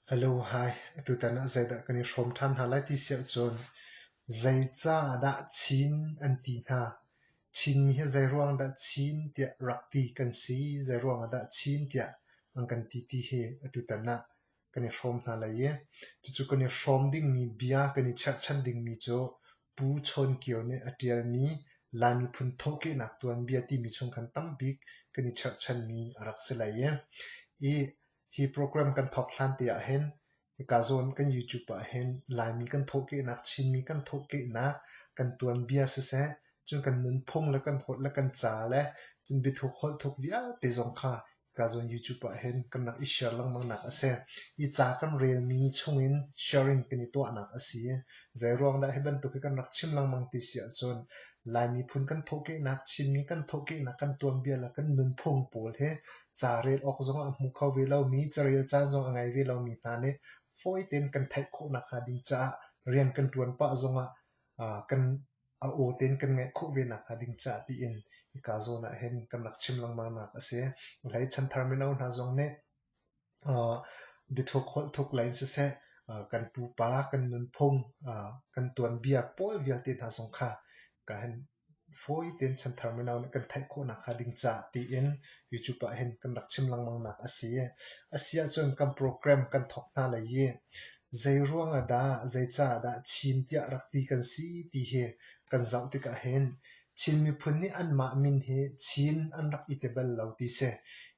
Hello, hi. Atutan ah zeidah kan i hrawm ṭhan hna lai ti si ahcun zeicah dah Chin an ti hna? Chinmi hi zeiruang dah Chin tiah rak ti kan si? Zeiruang ah dah Chin tiah an kan ti ti hi atutan ah kan i hrawm hna lai i cucu kan i hrawm dingmi bia kan i cherhchan dingmi cu Pu Chawn Kio nih a ṭialmi Lai miphun thawhkehnak tuanbia timi chung khan tambik kan i cherhchanmi a rak si lai i Hi program kan thawk hlan te ahhin hika zawn kan YouTube ahhin Laimi kan thawhkehnak, Chinmi kan thawhkehnak, kan tuanbia siseh, cun kan nunphung le kan holh le kan ca le cun biathuk holhthuk vialte zong kha hika zawn YouTube ahhin kan rak i share lengmang nak a si. Hi ca kan relmi chungin sharing kan i tuahnak a si. Zeiruang dah hi bantuk hi kan rak chim lengmang ti si ahcun Lai miphun kan thawhkehnak, Chinmi kan thawhkehnak, kan tuanbia le kan nunphung pawl hi ca rel awk zongah a hmu kho ve lomi, carel caan zong a ngei ve lomi hna nih fawi tein kan theih khawh nakhnga ding caah rian kan ṭuan pah zongah kan a aw tein kan ngaih khawh ve nakhnga ding caah tiin hika zawn ah hin kan rak chim lengmang nak a si. Hlei chanthar mino hna zong nih biathuk holhthuk lei in siseh, kan pupa, kan nunphung, kan tuanbia pawl vialte hna zong kha ka hin Fawi tein chanthar mino nih kan theih khawh nakhnga ding caah tiin YouTube ah hin kan rak chim lengmang nak a si. A si ahcun kan program kan thawk hna lai i zeiruang ah dah, zeicah dah Chin tiah rak ti kan si ti hi kan zoh tikah hin Chin miphun nih anmah min hi Chin an rak i ti bal lo ti si.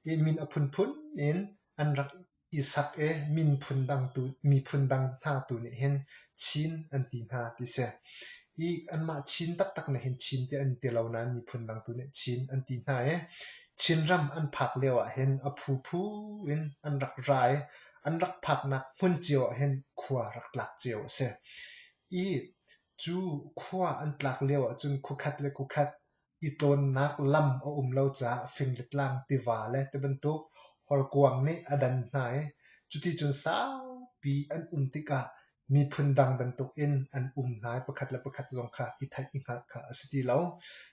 I min a phunphun in an rak i sak i miphun dang hna tu nih hin Chin an ti hna ti si. I anmah Chin taktak nih hin Chin ti an ti lo nain miphun dang tu nih Chin an ti hna i Chinram an phak lio ah hin a phuphu in an rak ra i an rak phaknak hmun cio ah hin khua rak tlak cio a si. I cu khua an tlak lio ahcun khuakhat le khuakhat I tlawnnak lam a um lo caah fing le tlang, tiva le tibantuk horkuang nih a dan hna i cuticun saupi an um tikah miphun dang bantukin an um hna i pakhat le pakhat zong kha i theih i hngalh kha a si ti lo.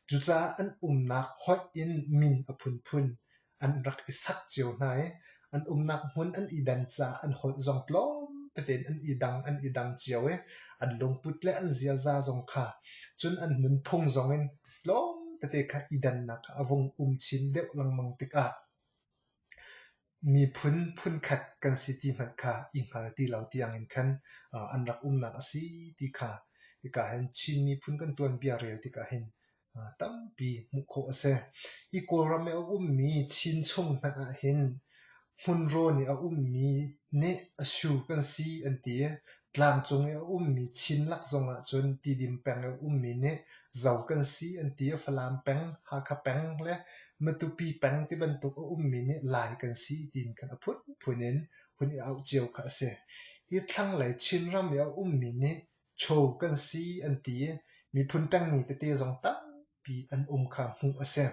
Cucaah an umnak hoih in min a phunphun an rak i sak cio hna i an umnak hmun an i dan caah an holh zong tlawm tete in an i dang an i dang cio i an lungput le an ziaza zong kha cun an nunphung zong in tlawm tete kha i dannak kha a vung um chin deuh lengmang tikah miphun phunkhat kan si ti hmanh kha i hngal ti lo tiangin khan an rak umnak a si ti kha hika hin Chin miphun kan tuanbia rel tikah hin tampi hmuh khawh a si. Hi Kawlram i a ummi Chin chung hmanh ahhin hmunrawn i a ummi nih a su kan si an ti. Tlangcung i a ummi Chin lak zong ahcun Tidim peng i a ummi nih Zo kan si an ti. Falam peng, Hakha peng le Matupi peng tibantuk a ummi nih Lai kan si tiin khan a phunphun in hun i auh cio kha a si. Hi thlanglei Chinram i a ummi nih Chaw kan si an ti i miphun ṭengnge tete zong tampi an um kha hmuh a si.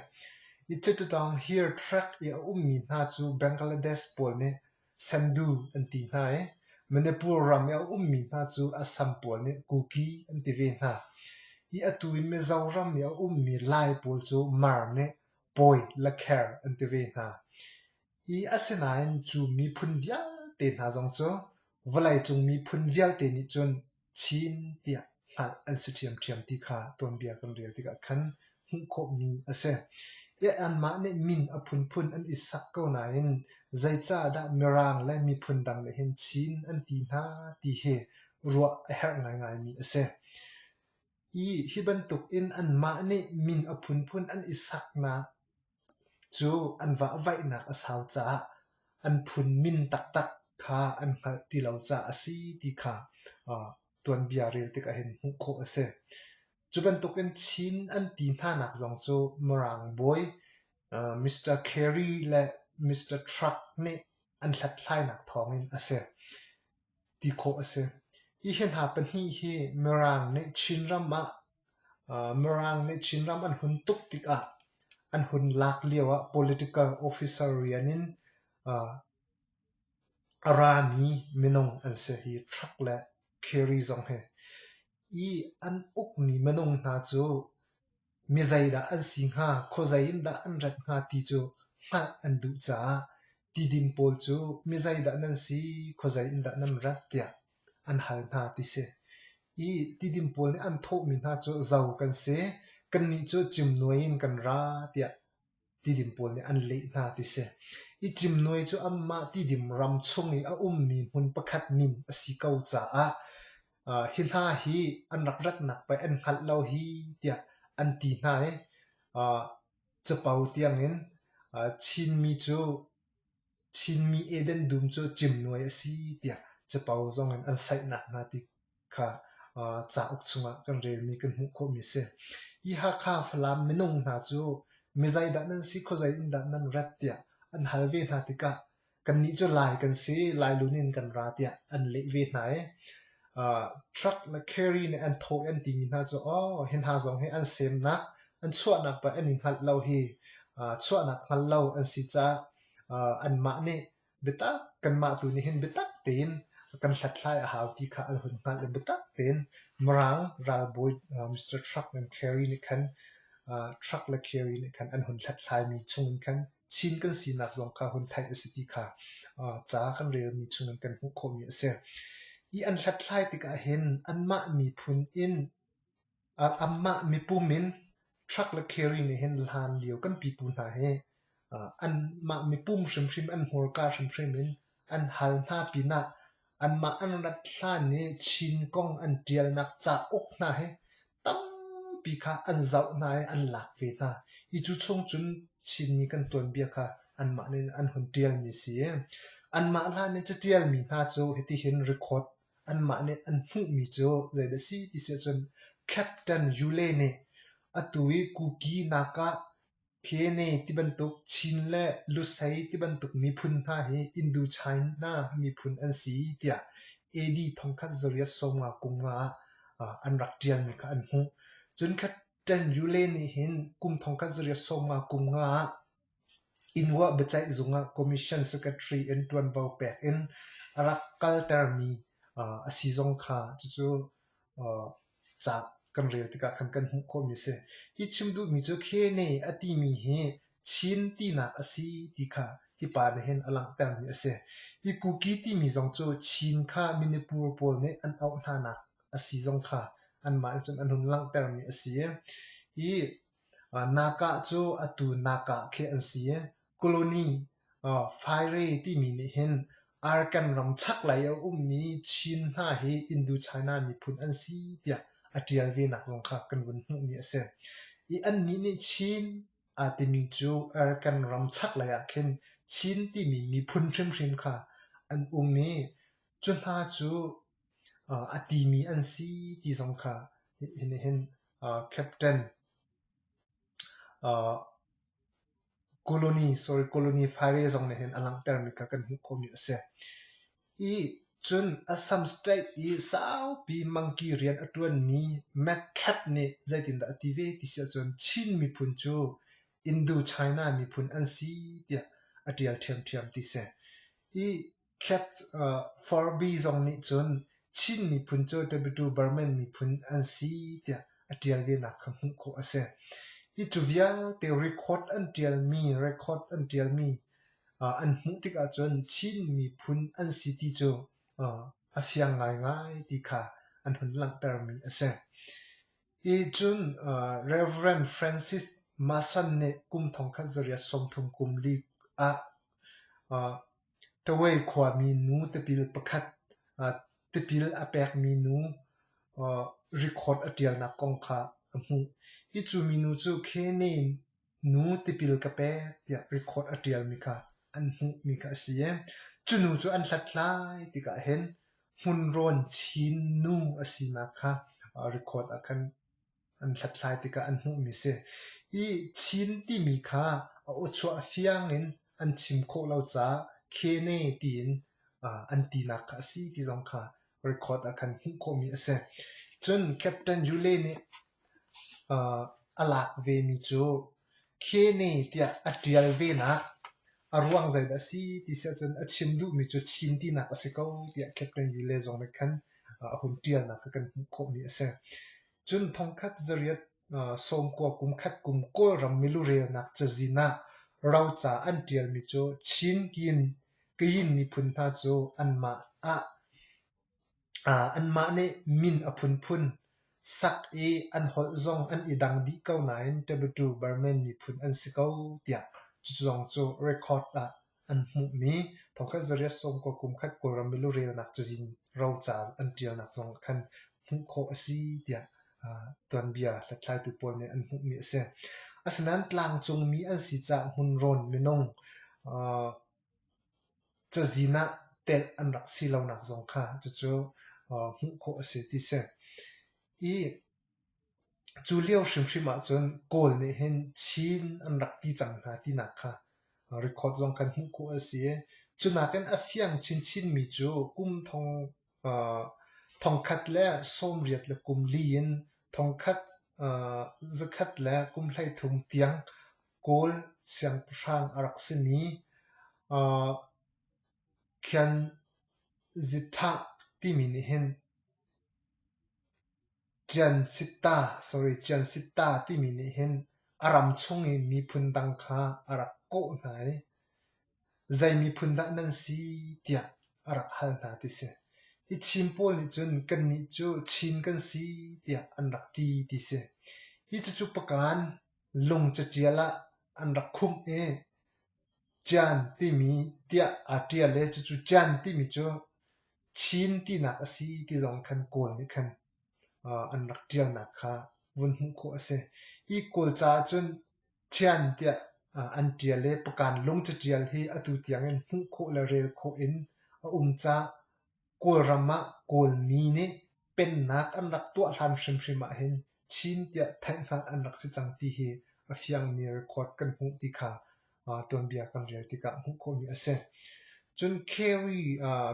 I Chittagong Hill Tract i a ummi hna cu Bangladesh pawl nih Sandu an ti hna i Manipur ram i a ummi hna cu Assam pawl nih Kuki an ti ve hna. Hi atu i Mizoram i a ummi Lai pawl cu Mar nih Pawi Lakher an ti ve hna. I asinain cu miphun vialte hna zong cu Vawleicung miphun vialte nih cun Chin tiah hngalh an si ṭhiamṭhiam ti kha tuanbia kan rel tikah khan hmuh khawhmi a si. Anmah nih min a phunphun an i sak ko nain zeicahdah Mirang le miphun dang nih hin Chin an ti hna ti hi ruah a herh ngaingaimi a si. I hi bantuk in anmah nih min a phunphun an i saknak cu an vahvaihnak a sau caah an phun min taktak kha an hngalh ti lo caah a si ti kha tuanbia rel tikah hin hmuh khawh a si. Cu bantukin Chin an ti hnanak zong cu Mirang bawi Mr. Carey le Mr. Truck nih an hlathlainak thawngin a si. ti khawh a si. Hi hna pahnih hi Mirang nih Chinram ah Mirang nih Chinram an hun tuk tikah an hun lak lio ah political officer rian in a rami minung an si. Hi truck le carry zong hi. I an ukmi minung hna cu Mi zeidah an si hnga, khuazei in dah an rat hnga ti cu hngalh an duh caah. Tidim pawl cu mi zeidah nan si, khuazei in dah nan rat tiah an hal hna ti si. I Tidim pawl nih an thawhmi hna cu zo kan si, kannih cu cimnuai in kan ra tiah Tidim pawl nih an leh hna ti si. I cimnuai cu anmah Tidim ram chung i a ummi hmun pakhat min a si ko caah hi hna hi an rak ratnak pei an hngalh lo hi tiah an ti hna i capo tiangin Chinmi cu Chinmi Eden dum cu cimnuai a si tiah capo zongin an saihnak hna ti kha cauk chungah kan relmi kan hmuh khawhmi a si. Hi Hakha Falam minung hna cu mi zeidah nan si, khuazei in dah nan rat tiah an hal ve hna tikah kannih cu Lai kan si, Lailun in kan ra tiah an leh ve hna i truck le carry nih an thawh an timi hna cu aw hi hna zong hi an semnak, an chuahnak pa an i hngalh lo hi chuahnak hngal lo an si caah anmah nih biatak kanmah tu nih hin biatak tein kan hlathlai a hau ti kha an hun hngalh i biatak tein Mirang ralbawi Mr. Truck and Carey nih khan Truck le Carey nih khan an hun hlathlaimi chung in khan Chin kan sinak zong kha hun theih a si ti kha ca kan relmi chung in kan hmuh khawhmi a si. I an hlathlai tikah hin anmah miphun in Anmah mipum in truck le carry nih hin hlan lio kan pipu hna hi anmah mipum hrimhrim an hmurka hrimhrim in an hal hna pinah anmah an rat hlan i Chin kong an ṭialnak cauk hna hi tampi kha an zoh hna i an lak ve hna. Hi cu chung cun Chinmi kan tuanbia kha anmah nih an hun ṭialmi a si i anmah hlan i caṭialmi hna cu hitihin record Anmah nih an hmuhmi cu zeidah a si ti si ahcun Captain Yule nih atu i Kuki Naga Pyene tibantuk Chin le Lusei tibantuk miphun hna hi Indochina miphun an si tiah AD 1950 ah an rak ṭialmi kha an hmuh. Cun Captain Yule nih hin kum 1950 ah Innruah biaceih zung ah Commission Secretary in ṭuanvo pek in a rak kaltermi a si zong kha cucu ca kan rel tikah khan kan hmuh khawhmi a si. Hi chim duhmi cu Khene a timi hi Chin tinak a si ti kha hi pa nih hin a langhtermi a si. Hi Kuki timi zong cu Chin kha Manipur pawl nih an auh hnanak a si zong kha anmah nih cun an hun langhtermi a si. Hi Naka cu atu Naka khi an si i Colony Faire timi nih hin Arakan ram chaklei a ummi Chin hna hi Indochina miphun an si tiah a ṭial venak zong kha kan vun hmuhmi a si. I annih nih Chin aa timi cu Arakan ram chaklei ah khin Chin timi miphun hrimhrim kha an um i cu hna cu a timi an si ti zong kha hin Captain Colony sorry Colony Faire zong nih hin a langhtermi kha kan hmuh khawhmi a si. I cun Assam State i saupi mangki rian a ṭuanmi McCap nih zeitindah a ti ve ti si ahcun Chin miphun cu Indo-China miphun an si tiah a ṭial ṭhiamṭhiam ti si. I Capt. Forby zong nih cun Chin miphun cu Tibeto-Burman miphun an si tiah a ṭial venak kha hmuh khawh a si. Hi cu vialte record an ṭialmi record an ṭialmi an hmuh tikah cun Chin miphun an si ti cu a fiang ngaingai ti kha an hun langhtermi a si. Hi cun Rev. Francis Mason nih kum 1930 kum li ah Tawei khuami nu tipil pakhat tipil a pekmi nu record a ṭialnak kong kha a hmuh. Hi cu minu cu Khene nu tipil ka pek tiah record a ṭialmi kha an hmuhmi kha a si i cu nu cu an hlathlai tikah hin hmunrawn Chin nu a sinak kha record ah khan an hlathlai tikah an hmuhmi si. Hi Chin timi kha a awchuah fiang in an chim khawh lo caah Khene tiin an tinak kha a si ti zong kha record ah khan hmuh khawhmi a si. Cun Captain Jule nih a lak vemi cu Khene tiah a ṭial venak a ruang zeidah a si ti si ahcun a chim duhmi cu Chin tinak a si ko tiah Captain Yule zong nih khan a hun ṭialnak kha kan hmuh khawhmi a si. Cun thongkhat zariat sawmkua kum khat kum Kawlram milurelnak cazin ah Roca an ṭialmi cu Chin Kayin miphun hna cu anmah ah anmah nih min a phunphun sak i an holh zong an i dang dih ko nain Tibetu Burman miphun an si ko tiah cucu zong cu record ah an hmuhmi thongkhat zariat sawmkua kum khat Kawlram milu relnak cazin roca an ṭialnak zong khan hmuh khawh a si tiah tuanbia hlathlaitu pawl nih an hmuhmi a si. Asinain tlangcungmi an si caah hmunrawn minung cazin ah telh an rak si lonak zong kha cucu hmuh khawh a si ti si. I cu lio hrimhrim ahcun Kawl nih hin Chin an rak ti cang hna tinak kha record zong kan hmuh khawh a si i cu nakin a fiang chinchinmi cu kum thong thongkhat le sawmriat le kum li in thongkhat zakhat le kum 13 tiang Kawl siangpahrang a rak simi Kyanzithah timi nih hin Ciansitta timi nih hin a ram chung i miphun dang kha a rak kawh hna i zei miphun dah nan si tiah a rak hal hna ti si. Hi Chin pawl nih cun kannih cu Chin kan si tiah an rak ti ti si. Hi cucu pakan lung caṭial ah an rak khumh i Cian timi tiah aa ṭial i cucu Cian timi cu Chin tinak a si ti zong khan Kawl nih khan an rak ṭialnak kha vun hmuh khawh a si. Hi Kawl ca ahcun Cian tiah an ṭial i pakan lung caṭial hi atu tiangin hmuh khawh le rel khawh in a um caah Kawlram ah Kawlmi nih pennak an rak tuah hlan hrimhrim ahhin Chin tiah theihhngalh an rak si cang ti hi a fiangmi record kan hmuh ti kha tuanbia kan rel tikah hmuh khawhmi a si. Cun Kerry,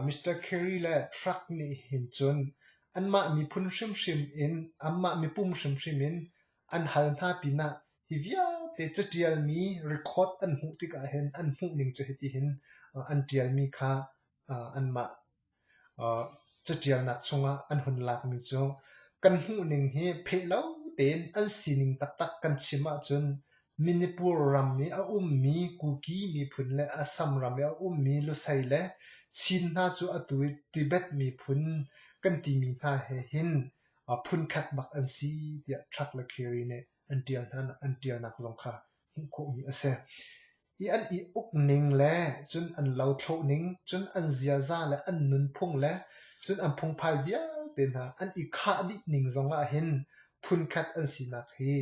Mr. Kerry le Truck nih hin cun anmah miphun hrimhrim in, anmah mipum hrimhrim in an hal hna pinah hi vialte caṭialmi record an hmuh tikah hin an hmuhning cu hitihin an ṭialmi kha anmah caṭialnak chungah an hun lakmi cu kan hmuhning hi pheh lo tein an sining taktak kan chim ahcun Manipur ram i a ummi Kuki miphun le Assam ram i a ummi Lusei le Chin hna cu atu i Tibet miphun kan timi hna he hin phunkhat bak an si tiah Truck le Kerry nih an ṭial hna an ṭialnak zong kha hmuh khawhmi a si. I an i ukning le cun an lothlawhning, cun an ziaza le an nunphung le cun an phungphai vialte hna an i khah dih ning zongah hin phunkhat an sinak hi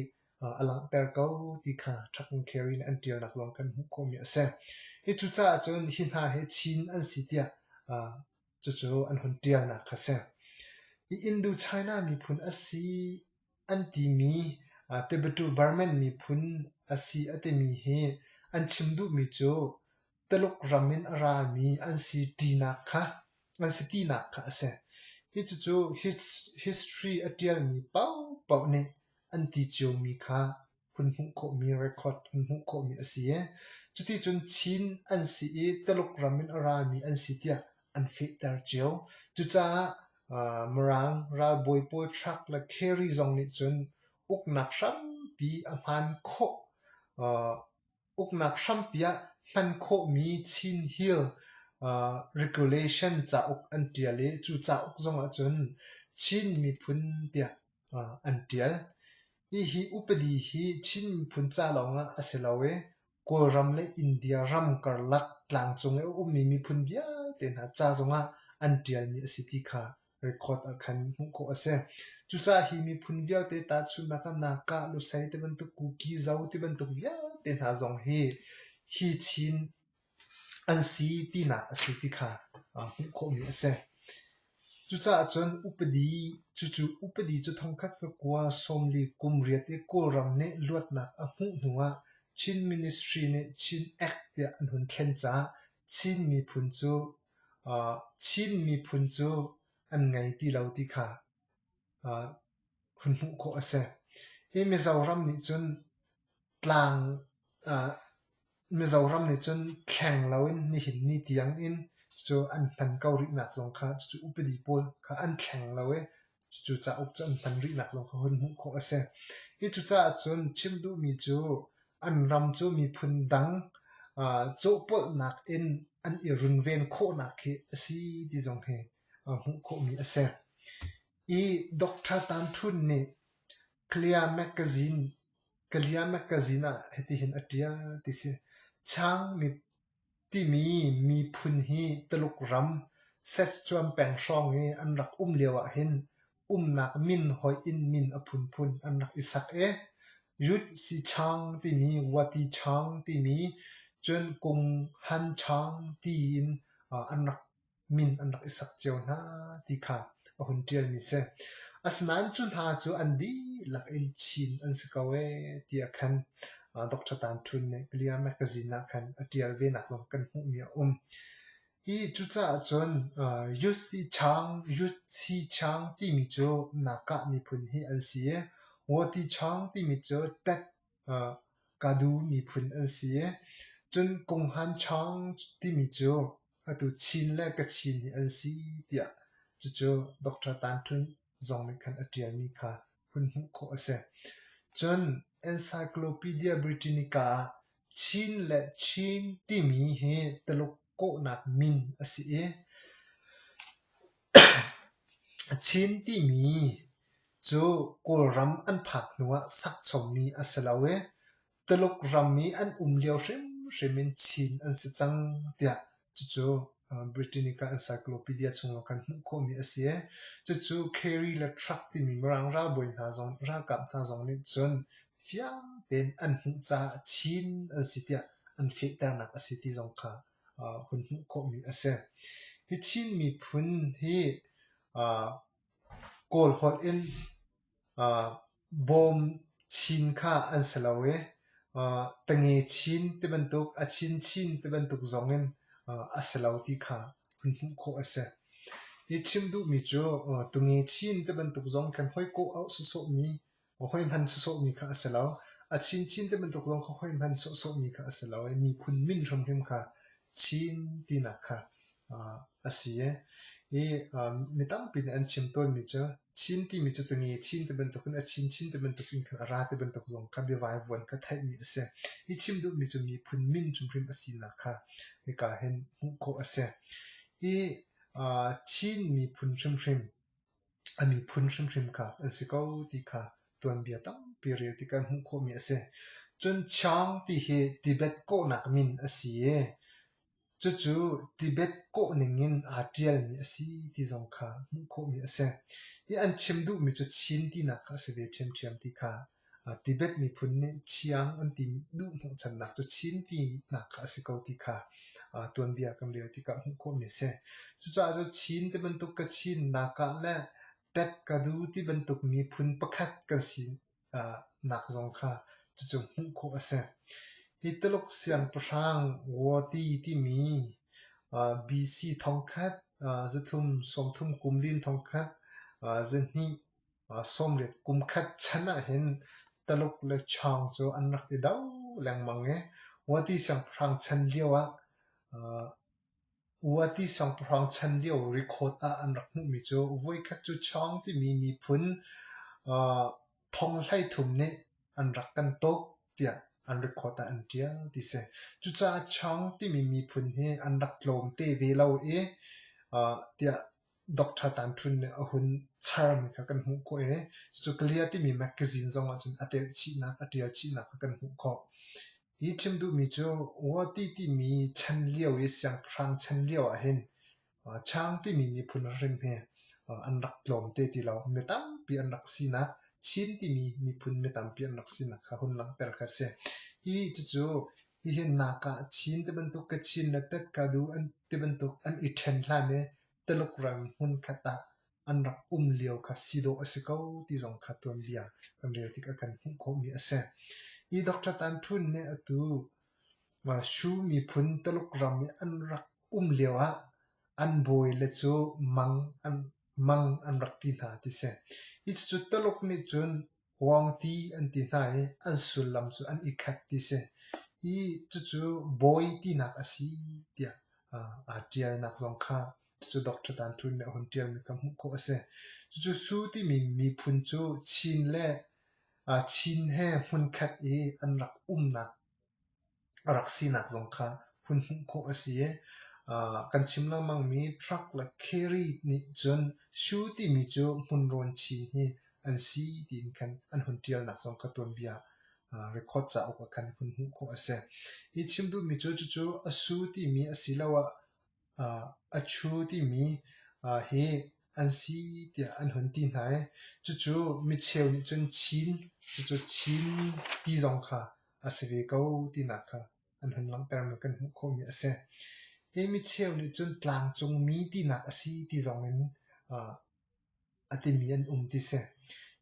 a langhter ko ti kha Chuck Carey nih an ṭialnak zong kan hmuh khawhmi a si. Hi cucaah cun hi hna hi Chin an si tiah cucu an hun ṭialnak kha a si. Hi Indo-China miphun a si an timi Tibeto-Burman miphun a si a timi hi an chim duhmi cu Tuluk ram in a rami an si tinak kha an si tinak kha a si. Hi cucu history a ṭialmi paohpaoh nih an ti ciomi kha hun hmuh khawhmi record hun hmuh khawhmi a si i cuticun Chin an si i Tuluk ram in a rami an si tiah an fehter cio. Cucaah Mirang ralbawi pawl truck le carry zong nih cun uknak hrampi a hman khawh uknak hrampi ah hman khawhmi Chin Hill Regulation cauk an ṭial i cu cauk zongah cun Chin miphun tiah an ṭial. Hihi upadi hi Chin miphun ca lawngah a si lo i Kawlram le India ram karlak tlangcung i a ummi miphun vialte hna ca zongah an ṭialmi a si ti kha record ah khan hmuh khawh a si. Cucaah hi miphun vialte tahchunhnak ah Naga, Lusei tibantuk, Kuki, Zo tibantuk vialte hna zong hi hi Chin an si tinak a si ti kha hmuh khawhmi a si. Cucaah cun upadi cucu upadi cu thongkhat zakua 40 kum riat i Kawlram nih luatnak a hmuh hnuah Chin Ministry nih Chin Act tiah an hun thlen caah Chin miphun cu Chin miphun cu an ngei ti lo ti kha hun hmuh khawh a si. Hi Mizoram nih cun tlang Mizoram nih cun thleng loin nihin ni tiang in cucu an hman ko rihnak zong kha cucu upadi pawl kha an thleng lo i cucu cauk cu an hman rihnak zong kha hun hmuh khawh a si. Hi cucaah cun chim duhmi cu an ram cu miphun dang Cawhpolhnak in an i runven khawhnak khi a si ti zong hi hmuh khawhmi a si. I Doctor Tan Htun nih Clear Magazine Kalia Magazine ah hitihin a ṭial ti si. Chang timi miphun hi Tuluk ram Sichuan peng hrawng i an rak um lio ahhin umnak min hoih in min a phunphun an rak i sak i Yut Si Chang timi Wati Chang timi cun Kung Han Chang tiin an rak min an rak i sak cio hna ti kha a hun ṭialmi si. Asinain cu hna cu an dihlak in Chin an si ko ee tiah khan Dr. Tan Htun nih Clear Magazine ah khan a ṭial venak zong kan hmuhmi a um. Hi cucaah cun Youth Chang, Youth Chang timi cu Nakah miphun hi an si i Wati Chang timi cu Tet Kadu miphun an si. Cun Kunghan Chang timi cu atu Chin le Kachin hi an si tiah cucu Dr. Tan Htun zong nih khan a ṭialmi kha hun hmuh khawh a si. Cun Encyclopedia Britannica ah Chin le Chin timi hi Tuluk kawhnak min a si i Chin timi cu Kawlram an phak hnuah sak chommi a si lo i Tuluk ram i an um lio hrimhrim in Chin an si cang tiah cucu Britannica Encyclopedia chungah kan hmuh khawhmi a si. Cucu Kerry le Truck timi Mirang ralbawi hna zong ralkap hna zong nih cun fiang tein an hmuh caah Chin an si tiah an fehternak a si ti zong kha hun hmuh khawhmi a si. Hi Chin miphun hi Kawl holh in bawm chin kha an si lo i tange chin tibantuk, a chin chin tibantuk zong in a si lo ti kha hun hmuh khawh a si. Hi chim duhmi cu tunge chin tibantuk zong khan hawi kawh auh sawsawhmi hawi hman sawsawhmi kha a si lo. A chinchin ti bantuk zong kha hawi hman sawsawhmi kha a si lo i miphun min hrimhrim kha Chin tinak kha a si i hi mi tampi nih an chim tawnmi cu Chin timi cu tunge Chin ti bantukin a chinchin ti bantukin khan a ra ti bantuk zong kha biavaivuan kha theihmi a si. Hi chim duhmi cu miphun min hrimhrim a sinak kha hika hin hmuh khawh a si. Hi Chin miphun hrimhrim A miphun hrimhrim kha an si ko ti kha tuanbia tampi rel tikah hmuh khawhmi a si. Cun Chiang ti hi Tibet kawhnak min a si i cucu Tibet kawh ningin aa ṭialmi a si ti zong kha hmuh khawhmi a si. Hi an chim duhmi cu Chin tinak kha a si ve ṭhiamṭhiam ti kha Tibet miphun nih Chiang an ti duh hnawhchannak cu Chin tinak kha a si ko ti kha tuanbia kan rel tikah hmuh khawhmi a si. Cucaah cu Chin ti bantuk Kachin, Nakah le Tet Kadu ti bantuk miphun pakhat kan sinak zong kha cucu hmuh khawh a si. Hi Tuluk siangpahrang Wati timi BC thongkhat zathum sawmthum kum lin thongkhat zahnih 90 kumkhat chan ahhin Taluk le Chang cu an rak i do lengmang i Wati siangpahrang chan lioah Wati siangpahrang chan lio record ah an rak hmuhmi cu voikhat cu Chang timi miphun thong 13 nih an rak kan tuk tiah an record ah an ṭial ti si. Cucaah Chang timi miphun hi an rak tlawmte ve lo i tiah Doctor Tan Htun nih a hun charmi kha kan hmuh khawh i cucu Kalia timi magazine zong ahcun a telh chihnak, a ṭial chihnak kha kan hmuh khawh. Hi chim duhmi cu Wati timi chan lio i siangpahrang chan lio ahhin Chang timi miphun hrim hi an rak tlawmte ti lo. Mi tampi an rak sinak, Chin timi miphun mi tampi an rak sinak kha hun langhter kha a si. Hi cucu hihin nak ah Chin tibantuk Kachin le Tetkadu an tibantuk an i ṭhen hlan i Tuluk ram hmunkhat ah an rak um lio kha si dawh a si ko ti zong kha tuanbia kan rel tikah kan hmuh khawhmi a si. Hi Dr. Tan Htun nih atu Shu miphun Tuluk ram i an rak um lio ah an bawile cu mang an, mang an rak ti hna ti si. Hi cucu Tuluk nih cun Huangti an ti hna i an sullam cu an i khat ti si. Hi cucu bawi tinak a si tiah aa ṭialnak zong kha cucu Dr. Tan Htun nih a hun ṭialmi kha hmuh khawh a si. Cucu Su timi miphun cu Chin le Chin he hmunkhat i an rak umnak. a rak sinak zong kha hun hmuh khawh a si i kan chim lengmangmi truck le carry nih cun Shu timi cu hmunrawn chin hi an si tiin khan an hun ṭialnak zong kha tuanbia record cauk ah khan hun hmuh khawh a si. Hi chim duhmi cu cucu a su timi asiloah a chu timi hi an si tiah an hun ti hna i cucu micheu nih cun Chin cucu Chin ti zong kha a si ve ko tinak kha an hun langhtermi kan hmuh khawhmi a si. Hi micheu nih cun tlangcungmi tinak a si ti zong in a timi an um ti si.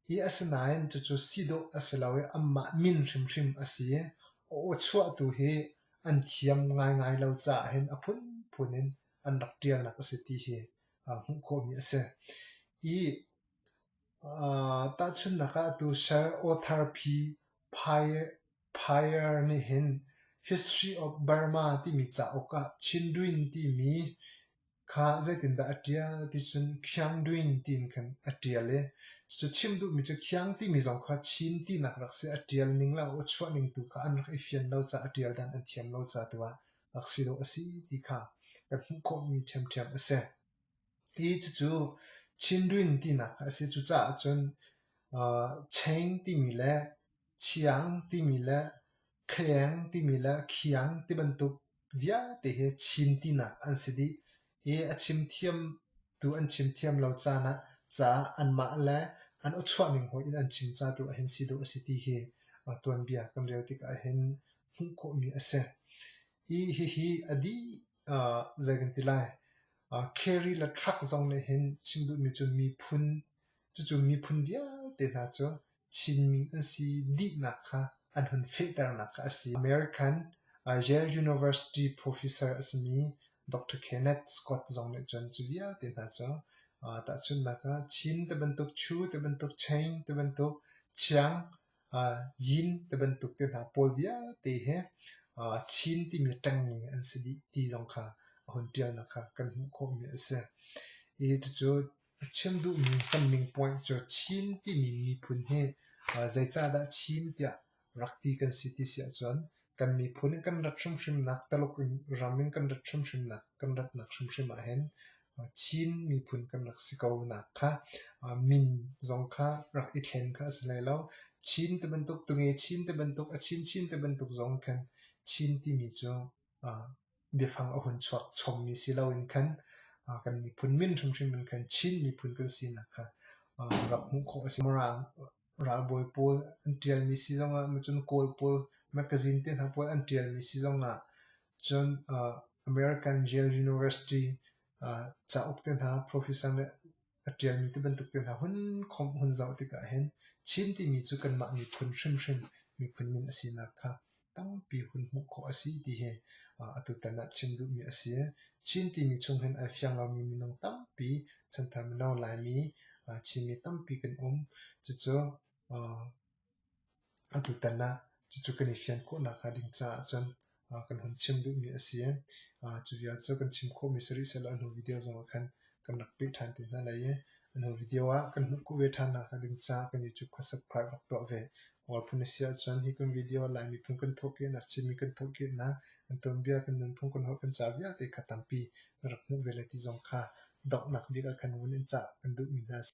Hi asinain cucu si dawh a si lo i anmah min hrimhrim a si i a aw chuahtu hi an thiam ngaingai lo caah hin a phunphun in an rak ṭialnak a si ti hi hmuh khawhmi a si. Hi tahchunhnak ah atu Sir Arthur P. Pyre nih hin History of Burma timi cauk ah Chindwin timi kha zeitindah a ṭial ti cun Khiangdwin tiin khan a ṭial i cucu chim duhmi cu Khiang timi zong kha Chin tinak rak si. A ṭial ning le a aw chuah ning tu kha an rak i fian lo caah a ṭial dan an thiam lo ca tu ah rak si dawh a si ti kha kan hmuh khawhmi ṭhiamṭhiam a si. Hi cucu Chindwin tinak kha a si. Cucaah cun Cheng timi le Chiang timi le Kheng timi le Khiang tibantuk vialte hi Chin tinak an si dih i a chim thiamtu an chim thiam lo caan ah caah anmah le an awchuah ning hawih in an chim ca tu ahhin si dawh a si ti hi tuanbia kan rel tikah hin hmuh khawhmi a si. Hi hihi a dih zei kan ti lai carry le truck zong nih hin chim duhmi cu miphun cucu miphun vialte hna cu Chinmi an si dihnak kha an hun fehternak kha a si. American Yale University professor a simi Dr. Kenneth Scott zong nih cun cu vialte hna cu tahchunhnak ah Chin ti bantuk, Chu ti bantuk, Chain ti bantuk, Chiang, Yin ti bantuk te hna pawl vialte hi Chin timi ṭengnge an si dih ti zong kha a hun ṭialnak kha kan hmuh khawhmi a si. Hi cucu A chim duhmi kan min point cu Chin timi miphun hi zeicahdah Chin tiah rak ti kan si ti si ahcun kan miphun in kan rat hrimhrimnak Taluk ram in kan rat hrimhrimnak kan ratnak hrimhrim ahhin Chin miphun kan rak si ko nak kha min zong kha rak i thlen kha a si hlei lo. Chin ti bantuk tunge Chin ti bantuk a chinchin ti bantuk zong khan Chin timi cu biafang a hun chuak chommi si loin khan kan miphun min hrimhrim in khan Chin miphun kan sinak kha rak hmuh khawh a si. Mirang ralbawi pawl an ṭialmi si zongah cun Kawl pawl magazine te hna pawl an ṭialmi si zongah cun American Yale University cauk te hna professor nih a ṭialmi ti bantuk te hna hun khawmh hun zoh tikah hin Chin timi cu kanmah miphun hrimhrim miphun min a sinak kha tampi hun hmuh khawh a si ti hi atutan ah chim duhmi a si. Chin timi chung hin ai fiang lomi minung tampi chanthar mino Laimi Chinmi tampi kan um. Cucu Atutan ah cucu kan i fian khawhnak hnga ding caah cun kan hun chim duhmi a si. Cu vial cu kan chim khawhmi si rih sehlaw a hnu video zongah khan kan rak peh ṭhan te hna lai i a hnu video ah kan hmuh khawh ve ṭhan nakhnga ding caah kan YouTube kha subscribe rak tuah ve. Kawl phun a si ahcun hi kan video ah Lai miphun kan thawhkehnak, Chinmi kan thawhkehnak, kan tuanbia, kan nunphung, kan holh, kan ca vialte kha tampi na rak hmuh ve lai ti zong kha donghnak bik ah khan vun in cah kan duhmi hna a si.